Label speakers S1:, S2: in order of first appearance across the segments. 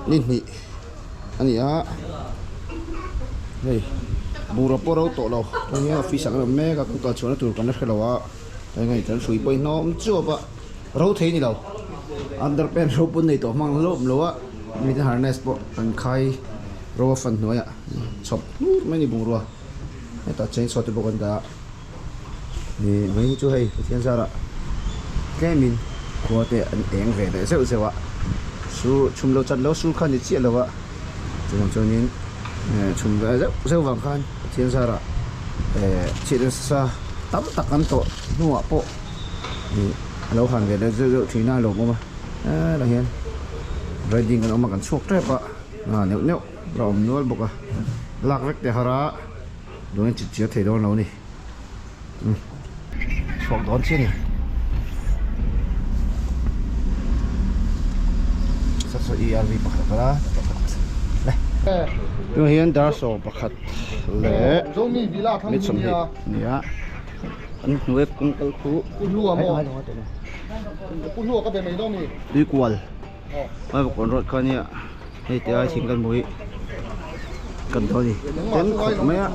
S1: Ni hnih a ni a hei bungraw pawh ro tawh lo tah hian office ah kan awm mek a kan kal chhuahna tur kan la hre lo a tah hian kan hrui pawh hi hnawm chuap a ro thei a ni lo underpant ro pawn nei tawh hmang hlawm lo a mite harness pawh an khai ro a fan hnuaiah chhawp hnur mai a ni bungrua hetah chainsaw te pawh kan dah a. Ih mai hi chu hei Pathian zarah tlemin khua te an eng ve leh zeuh zeuh a sur chhum lo chat lo sur kha ni chiah lo a chuvang chuanin eh chhum ve zeuh zeuh vang khan Pathian zarah eh chhit nasa tam tak an tawh hnuah pawh ih a lo han ve leh zeuh zeuh thin a lawmawm a helai hian riding kan awm a kan chhuak tep a neuh neuh a awm nual bawk a lak vek te har a. Dawn chit chiah thei dawn lo ni. Chhuak dawn chiah ni. Sa saw ERV pakhat a kal a, pakhat le. Tunah hian dar saw pakhat leh mit sawmhnih a ni a. An hnuai kawng kal khu tui kual Vaivakawn road kha ania hei ti ai thing kan hmu hi kan dawn a ni ten khawp mai a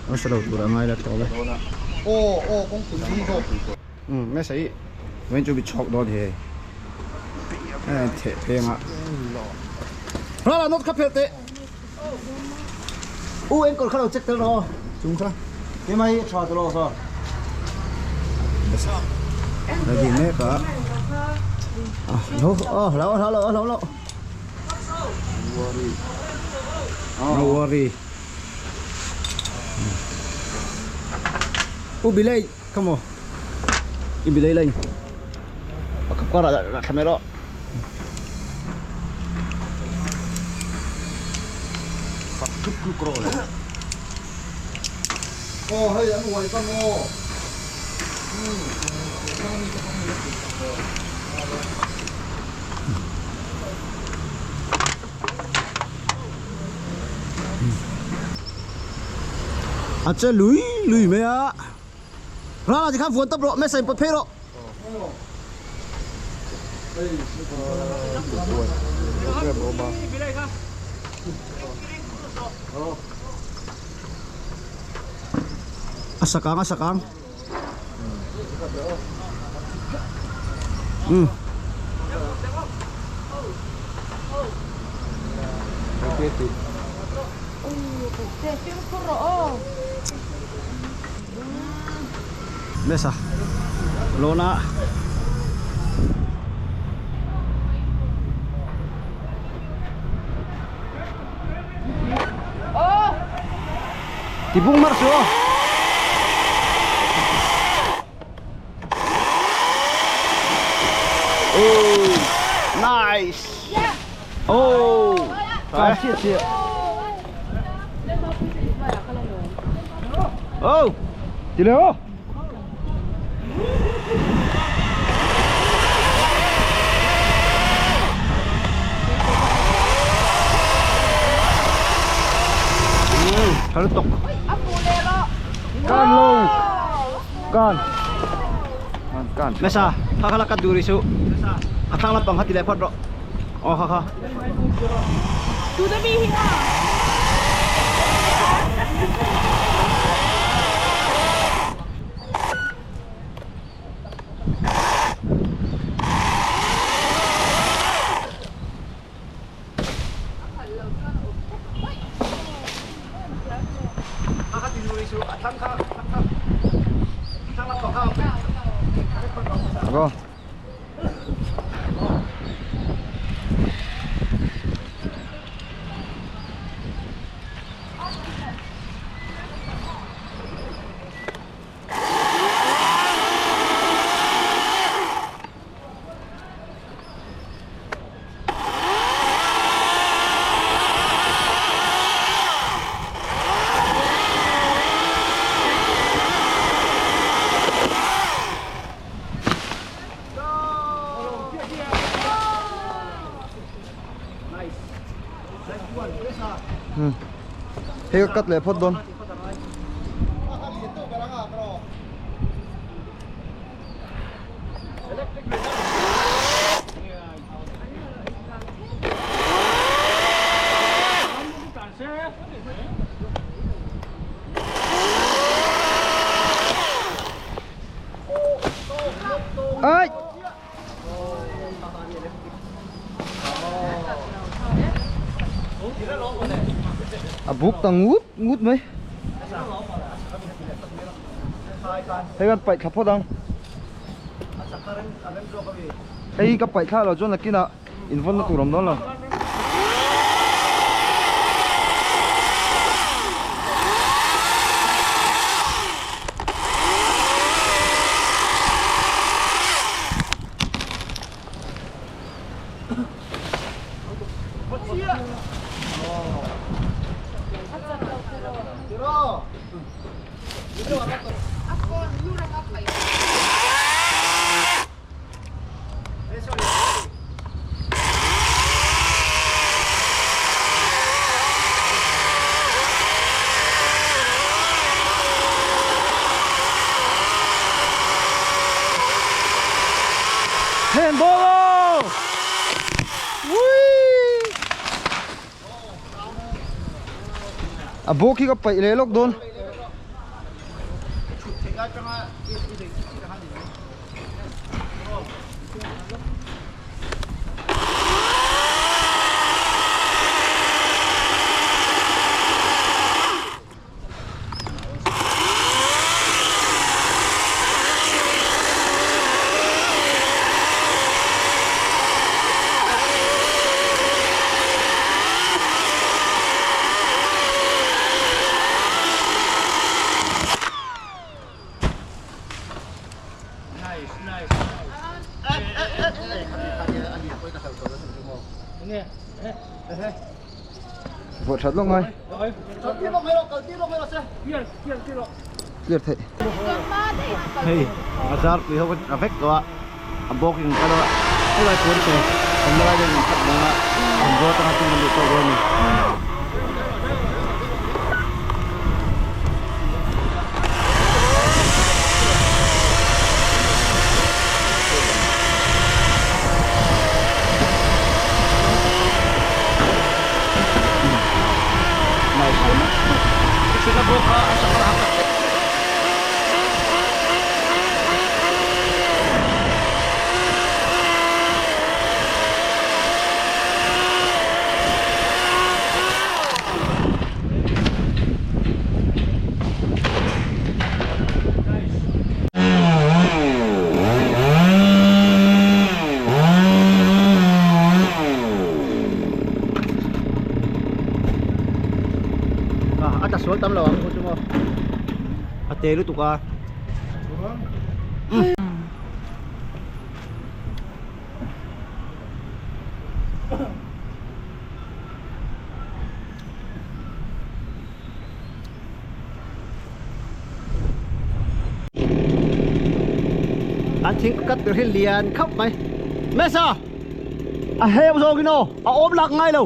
S1: hmasa lo tur a ngai la tawp e umm mesa hi vawiin chu mi chhawk dawn a ni hei a theh pheng a rala nawt kha phelh teh u enkawl kha lo check tel rawh aw chung kha
S2: Kemah hi a tha tawh lo sir.
S1: Ready mek a. Lo oh lo lo lo lo lo. No worry. U bilay come on. I bilay lain. Pakap kara la thamero.
S2: Sak tluk tluk rawh le. Aw hei an uai ta maw?
S1: A che lui lui mai a. Rala tikhan vuan tawp rawh, mesa in pawt phei rawh. A sakang a sakang. Um. Mesa lawna Tibung mar su aw. Oh, nice. Oh, kan chiah chiah. Oh, ti leo. Thar tuk. Kan lo. Kan.
S2: Kan.
S1: Mesa, kha kha la kat duri su. A thlang lampang kha ti leh phawt rawh. Aw kha kha.
S3: Tu da mi hi nga.
S1: Kha kha ti duri su. A thlang kha kha kha. Thlang lampang kha.
S2: Go. Hei ka cut leh phawt dawn. Ai! A buk ta ngut ngut mai. Hei kan paih thla phawt ang. Hei ka paih thla lo chuan nakinah invawnna tur awm dawn lo. Heng bawk aw! Wii! A bawk hi ka paih leh lawk dawn. Vawt that lawk ngai. Clear theih.
S1: Hei a zar pui ho a vek tawh a a bawking kal a helai pawn te awmna lai deuh in khat dang a an zawt anga chung an duh tawk dawn a ni. A tla sual tam lo ang chu maw a te lutuk a. An thing cut tur hi lian khawp mai Mesa a heu zawk in aw a awm lak ngai lo.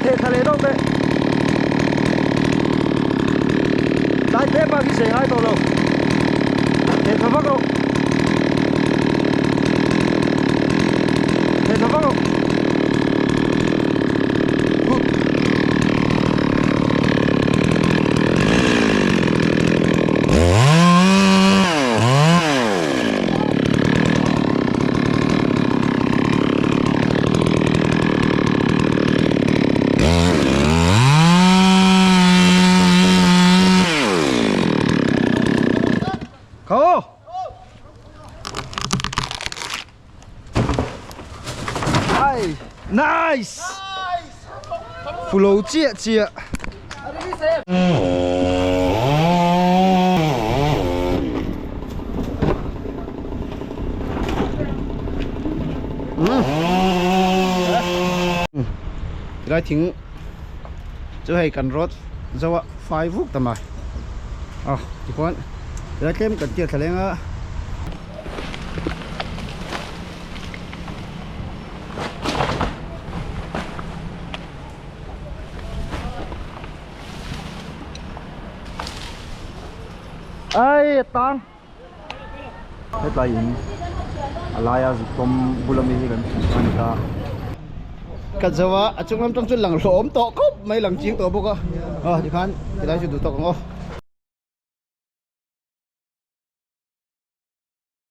S2: Theh thla leh deuh teh tlai te bak hi sei ngai tawh lo theh thla vak rawh theh thla vak rawh good. Ai! Nice! Fulo chiah chiah.
S1: Tilai thing chu hei kan rawt zo a fai vuk ta mai a tikhuan tilai tlem kan tiat thla leng a.
S2: Ai tang hetlai in a laia zuk tawm bula mi hi kan hmu a ni ta.
S1: Ka zo a, a chung lam tang chu lang hlawm tawh khawp mai lang ching tawh bawk a, aw tikhan tilai chu duh tawk ang aw.